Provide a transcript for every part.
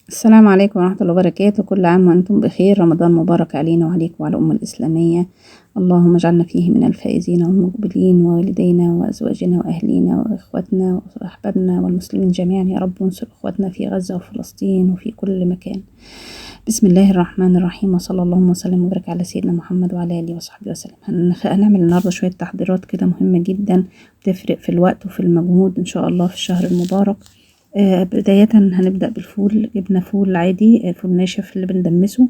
السلام عليكم ورحمة الله وبركاته. كل عام وأنتم بخير. رمضان مبارك علينا وعليكم وعلى الأمة الإسلامية. اللهم اجعلنا فيه من الفائزين والمقبلين، ووالدينا وأزواجنا وأهلينا وإخواتنا وأحبابنا والمسلمين جميعا يا رب، وانصر إخواتنا في غزة وفلسطين وفي كل مكان. بسم الله الرحمن الرحيم، وصلى اللهم وسلم وبارك على سيدنا محمد وعلى آله وصحبه وسلم. هنعمل النهارده شوية تحضيرات كده مهمة جدا، بتفرق في الوقت وفي المجهود إن شاء الله في الشهر المبارك. بداية هنبدأ بالفول. جبنا فول عادي، فول ناشف اللي بندمسه،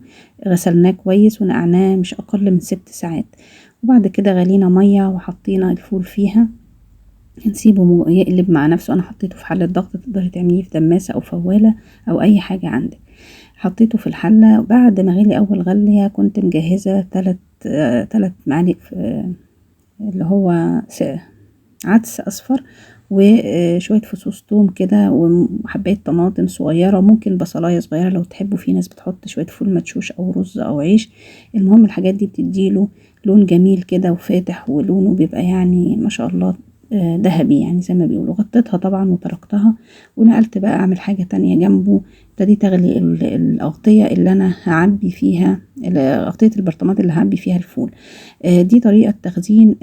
غسلناه كويس ونقعناه مش أقل من 6 ساعات، وبعد كده غلينا مية وحطينا الفول فيها، نسيبه يقلب مع نفسه. أنا حطيته في حلة ضغط، تقدري تعمليه في دماسة أو فوالة أو أي حاجة عندك. حطيته في الحلة، بعد ما غلي أول غلية كنت مجهزة 3 معالق اللي هو عدس أصفر وشوية فصوص توم كده وحباية طماطم صغيرة، وممكن بصلاية صغيرة لو تحبوا. في ناس بتحط شوية فول مدشوش أو رز أو عيش. المهم الحاجات دي بتديله لون جميل كده وفاتح، ولونه بيبقى يعني ما شاء الله ذهبي يعني زي ما بيقولوا. غطيتها طبعا وتركتها، ونقلت بقى أعمل حاجة تانية جنبه. ابتديت أغلي الأغطية اللي أنا هعبي فيها، أغطية البرطمانات اللي هعبي فيها الفول. دي طريقة تخزين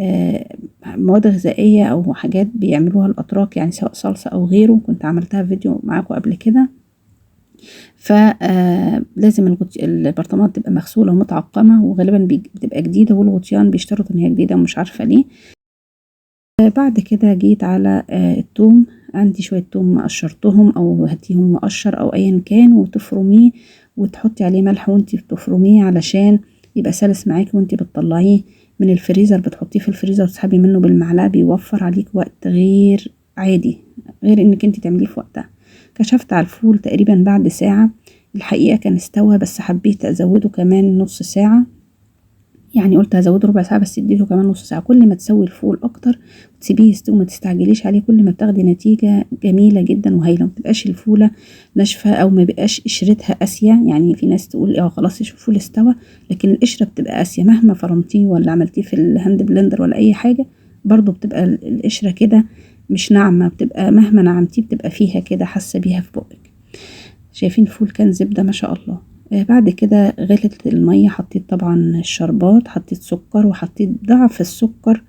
مواد غذائية أو حاجات بيعملوها الأتراك، يعني سواء صلصة أو غيره. كنت عملتها في فيديو معاكم قبل كده. فلازم البرطمانات تبقى مغسولة ومتعقمة، وغالبا بتبقى جديدة، والغطيان بيشترط إن هي جديدة ومش عارفة ليه. بعد كده جيت على التوم. عندي شوية توم قشرتهم أو هاتيهم مقشر أو أيا كان، وتفرميه وتحطي عليه ملح وانتي بتفرميه علشان يبقى سلس معاكي وانتي بتطلعيه من الفريزر. بتحطيه في الفريزر وتسحبي منه بالمعلقة، بيوفر عليك وقت غير عادي، غير انك انتي تعمليه في وقتها. كشفت على الفول تقريبا بعد ساعة، الحقيقة كان استوى، بس حبيت ازوده كمان نص ساعة، يعني قلت هزوده ربع ساعة بس اديته كمان نص ساعة. كل ما تسوي الفول اكتر وتسيبيه يستوي وما تستعجليش عليه، كل ما بتاخدي نتيجة جميلة جدا وهايلة. ما بتبقاش الفولة ناشفة او ما بيبقاش قشرتها قاسية. يعني في ناس تقول خلاص الفول استوى، لكن القشرة بتبقى قاسية مهما فرمتيه ولا عملتيه في ال hand blender ولا اي حاجة، برضو بتبقى القشرة كده مش ناعمة، بتبقى مهما نعمتيه بتبقى فيها كده حاسة بيها في بقك. شايفين الفول كان زبدة ما شاء الله. بعد كده غلت المية، حطيت طبعا الشربات، حطيت سكر، وحطيت ضعف السكر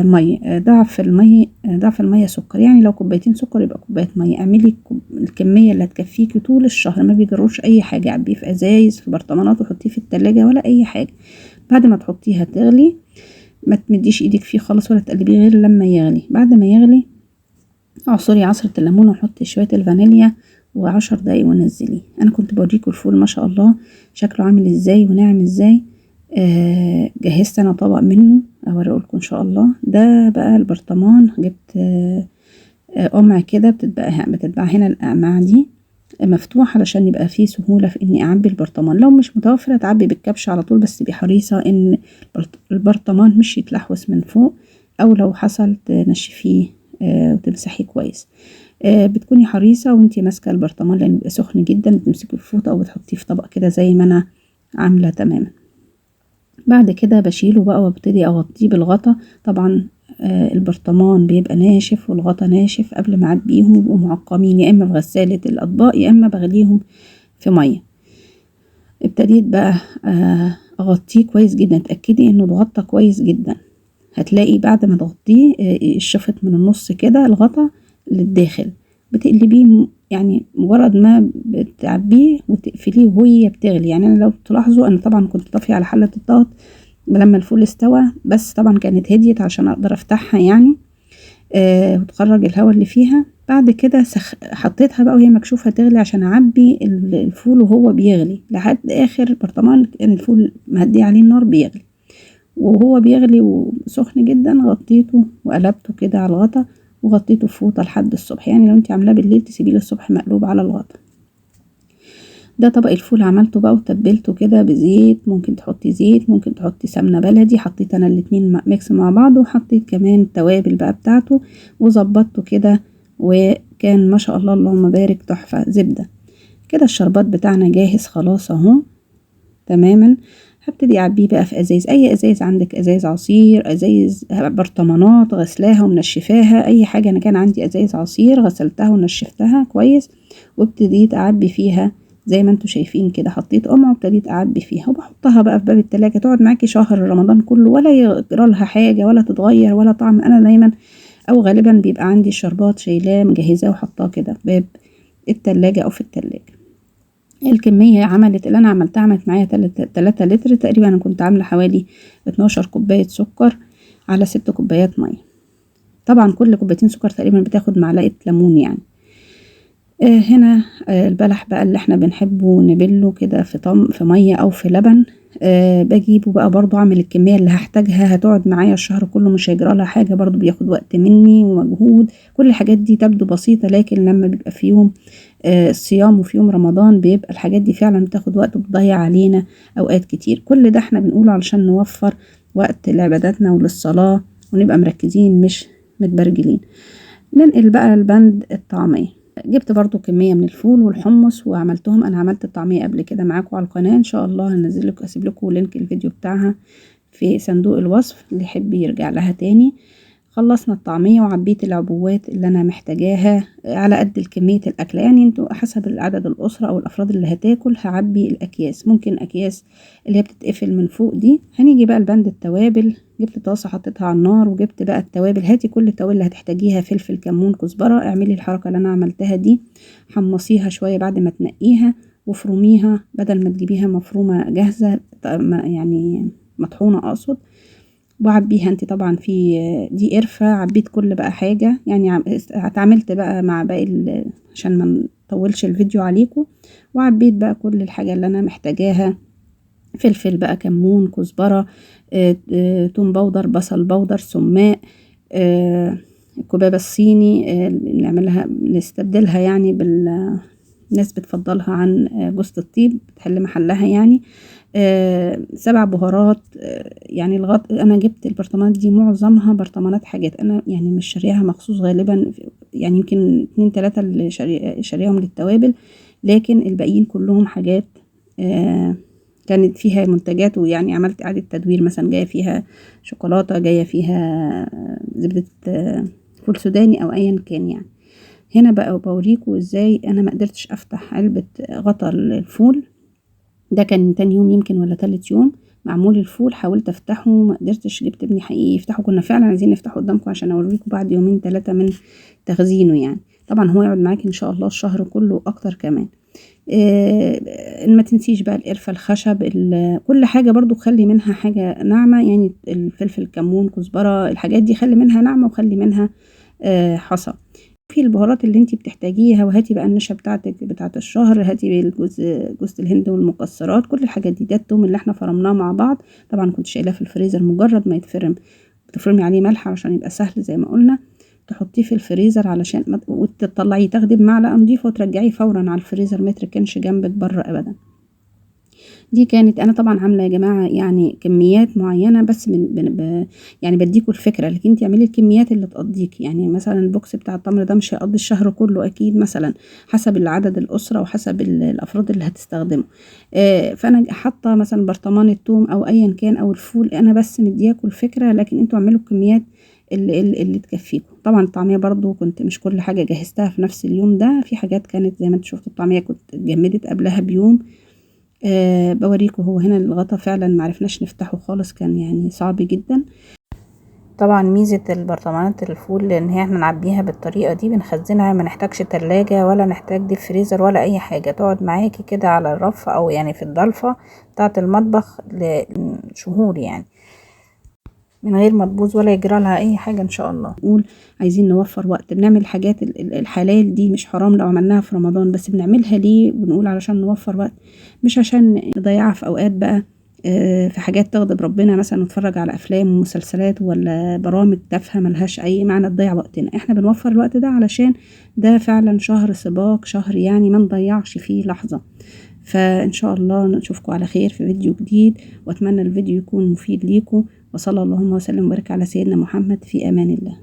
مية، ضعف المية، ضعف المية سكر. يعني لو كوبايتين سكر يبقى كوباية مية. اعملي الكمية اللي هتكفيكي طول الشهر، ما بيجروش اي حاجة. عبيه في ازايز في برطمانات وحطيه في التلاجة ولا اي حاجة. بعد ما تحطيها تغلي، ما تمديش ايدك فيه خالص ولا تقلبيه غير لما يغلي. بعد ما يغلي اعصري عصرة الليمون وحطي شوية الفانيليا و10 دقايق ونزليه. انا كنت بوريكم الفول ما شاء الله شكله عامل ازاي وناعم ازاي. جهزت انا طبق منه اوريه لكم ان شاء الله. ده بقى البرطمان، جبت قمع كده بتتباع هنا، القمع دي مفتوح علشان يبقى فيه سهولة في اني اعبي البرطمان. لو مش متوفرة تعبي بالكبشة على طول، بس تبقي حريصة ان البرطمان مش يتلحوس من فوق، او لو حصل تنشفيه وتمسحيه كويس. بتكوني حريصة وانتي ماسكة البرطمان لانه بيبقى سخن جدا، بتمسكي في فوطة او بتحطيه في طبق كده زي ما انا عاملة تماما. بعد كده بشيله بقى وابتدي اغطيه بالغطا. طبعا البرطمان بيبقى ناشف والغطا ناشف قبل ما اعبيهم، يبقوا معقمين، يا اما في غسالة الاطباق يا اما بغليهم في مية. ابتديت بقى اغطيه كويس جدا. اتأكدي انه اتغطى كويس جدا. هتلاقي بعد ما تغطيه الشفط من النص كده الغطا للداخل، بتقلبيه يعني مجرد ما بتعبيه وتقفليه وهي بتغلي. يعني انا لو تلاحظوا انا طبعا كنت طافيه على حله الضغط لما الفول استوى، بس طبعا كانت هديت عشان اقدر افتحها يعني وتخرج الهواء اللي فيها. بعد كده حطيتها بقى وهي مكشوفه تغلي عشان اعبي الفول وهو بيغلي لحد اخر برطمان. كان الفول مهدي عليه النار بيغلي، وهو بيغلي وسخن جدا غطيته وقلبته كده على الغطا وغطيته في فوطه لحد الصبح. يعني لو انت عاملاه بالليل تسيبيه للصبح مقلوب على الغطا. ده طبق الفول عملته بقى وتبلته كده بزيت، ممكن تحطي زيت ممكن تحطي سمنه بلدي، حطيت انا الاتنين mix مع بعض، وحطيت كمان التوابل بقى بتاعته وظبطته كده، وكان ما شاء الله اللهم بارك تحفه زبده كده. الشربات بتاعنا جاهز خلاص اهو تماما. هبتدي اعبيه بقى في ازايز، اي ازايز عندك، ازايز عصير، ازايز برطمانات غسلاها ومنشفاها، اي حاجة. انا كان عندي ازايز عصير غسلتها ونشفتها كويس، وابتديت اعبي فيها زي ما انتم شايفين كده. حطيت قمع وابتديت اعبي فيها، وبحطها بقى في باب التلاجة، تقعد معاكي شهر رمضان كله ولا يجرى لها حاجة ولا تتغير ولا طعم. انا دايما او غالبا بيبقى عندي الشربات شايلاه مجهزاه وحطاه كده في باب التلاجة او في التلاجة. الكمية عملت اللي انا عملتها، عملت معايا 3 لتر تقريبا. انا كنت عاملة حوالي 12 كوباية سكر على 6 كوبايات مية. طبعا كل كوبايتين سكر تقريبا بتاخد معلقة ليمون يعني. هنا البلح بقى اللي احنا بنحبه نبله كده في مية او في لبن. بجيبه بقى برضو، اعمل الكمية اللي هحتاجها، هتقعد معايا الشهر كله مش هيجرى لها حاجة. برضو بياخد وقت مني ومجهود. كل الحاجات دي تبدو بسيطة، لكن لما بيبقى في يوم الصيام وفي يوم رمضان بيبقى الحاجات دي فعلا بتاخد وقت وبتضيع علينا اوقات كتير. كل ده احنا بنقوله علشان نوفر وقت لعباداتنا وللصلاة، ونبقى مركزين مش متبرجلين. ننقل بقى البند الطعمية. جبت برضو كمية من الفول والحمص وعملتهم. انا عملت الطعمية قبل كده معاكم على القناة، ان شاء الله هنزل لكم، اسيب لكم link الفيديو بتاعها في صندوق الوصف اللي يحب يرجع لها تاني. خلصنا الطعمية وعبيت العبوات اللي انا محتاجاها على قد الكمية الاكل، يعني انتوا حسب العدد الاسرة او الافراد اللي هتاكل هعبي الاكياس، ممكن اكياس اللي هي بتتقفل من فوق دي. هنيجي بقى لبند التوابل. جبت طاسة حطيتها على النار، وجبت بقى التوابل. هاتي كل التوابل اللي هتحتاجيها، فلفل، كمون، كزبرة. اعملي الحركة اللي انا عملتها دي، حمصيها شوية بعد ما تنقيها وفرميها، بدل ما تجيبيها مفرومة جاهزة يعني مطحونة اقصد. وعبيها انت طبعا في دي قرفة. عبيت كل بقى حاجة يعني، اتعاملت بقى مع باقي عشان ما نطولش الفيديو عليكم. وعبيت بقى كل الحاجة اللي انا محتاجاها، فلفل بقى، كمون، كزبرة، توم powder، بصل powder، سماق، الكبابة الصيني، نعملها نستبدلها يعني الناس بتفضلها عن جوزة الطيب، بتحل محلها يعني. 7 بهارات، يعني انا جبت البرطمانات دي معظمها برطمانات حاجات انا يعني مش شاريها مخصوص غالبا، يعني يمكن 2 3 اللي شاريهم للتوابل، لكن الباقيين كلهم حاجات كانت فيها منتجات، ويعني عملت اعادة تدوير، مثلا جاية فيها شوكولاتة، جاية فيها زبدة فول سوداني او ايا كان يعني. هنا بقى بوريكم ازاي انا ما قدرتش افتح علبة غطا الفول، ده كان تاني يوم يمكن ولا تالت يوم معمول الفول، حاولت افتحه ما قدرتش، جبت ابني حقيقي يفتحه، كنا فعلا عايزين نفتحه قدامكم عشان اوريكم بعد يومين 3 من تخزينه يعني. طبعا هو يقعد معاك ان شاء الله الشهر كله اكتر كمان. ما تنسيش بقى القرفة، الخشب، كل حاجة برضو خلي منها حاجة ناعمة، يعني الفلفل، كمون، كزبرة، الحاجات دي خلي منها ناعمة وخلي منها حصى. في البهارات اللي انتي بتحتاجيها، وهاتي بقى النشا بتاعتك بتاعت الشهر، هاتي جوز الهند والمكسرات، كل الحاجات دي. ده التوم اللي احنا فرمناه مع بعض، طبعا كنت شايلاه في الفريزر، مجرد ما يتفرم بتفرمي عليه ملح عشان يبقى سهل زي ما قلنا، تحطيه في الفريزر علشان وتطلعيه، تاخديه بمعلقه نضيفه وترجعيه فورا على الفريزر، ما يتركنش جنبك بره ابدا. دي كانت انا طبعا عامله يا جماعة يعني كميات معينة، بس من يعني بديكوا الفكرة، لكن انت اعملي الكميات اللي تقضيكي. يعني مثلا ال box بتاع التمر ده مش هيقضي الشهر كله اكيد، مثلا حسب العدد الاسرة وحسب الافراد اللي هتستخدمه. فانا حاطه مثلا برطمان الثوم او ايا كان او الفول، انا بس مدياكوا الفكرة، لكن انتوا اعملوا الكميات اللي تكفيكم. طبعا الطعمية برضو كنت مش كل حاجة جهزتها في نفس اليوم ده، في حاجات كانت زي ما انتوا شفتوا الطعمية كنت اتجمدت قبلها بيوم. بوريكم هو هنا الغطا فعلا معرفناش نفتحه خالص، كان يعني صعب جدا. طبعا ميزة البرطمانات الفول ان هي احنا نعبيها بالطريقة دي، بنخزنها، ما نحتاجش تلاجة ولا نحتاج deep freezer ولا اي حاجة، تقعد معاكي كده على الرف او يعني في الضلفة بتاعة المطبخ لشهور يعني، من غير ما تبوظ ولا يجرى لها اي حاجة ان شاء الله. نقول عايزين نوفر وقت، بنعمل الحاجات الحلال دي مش حرام لو عملناها في رمضان، بس بنعملها ليه؟ بنقول علشان نوفر وقت، مش عشان نضيعها في اوقات بقى في حاجات تغضب ربنا، مثلا نتفرج على افلام ومسلسلات ولا برامج تافهة ملهاش اي معنى تضيع وقتنا. احنا بنوفر الوقت ده علشان ده فعلا شهر سباق، شهر يعني ما نضيعش فيه لحظة. فان شاء الله نشوفكم على خير في فيديو جديد، واتمنى الفيديو يكون مفيد ليكم، وصلى اللهم وسلم وبارك على سيدنا محمد. في امان الله.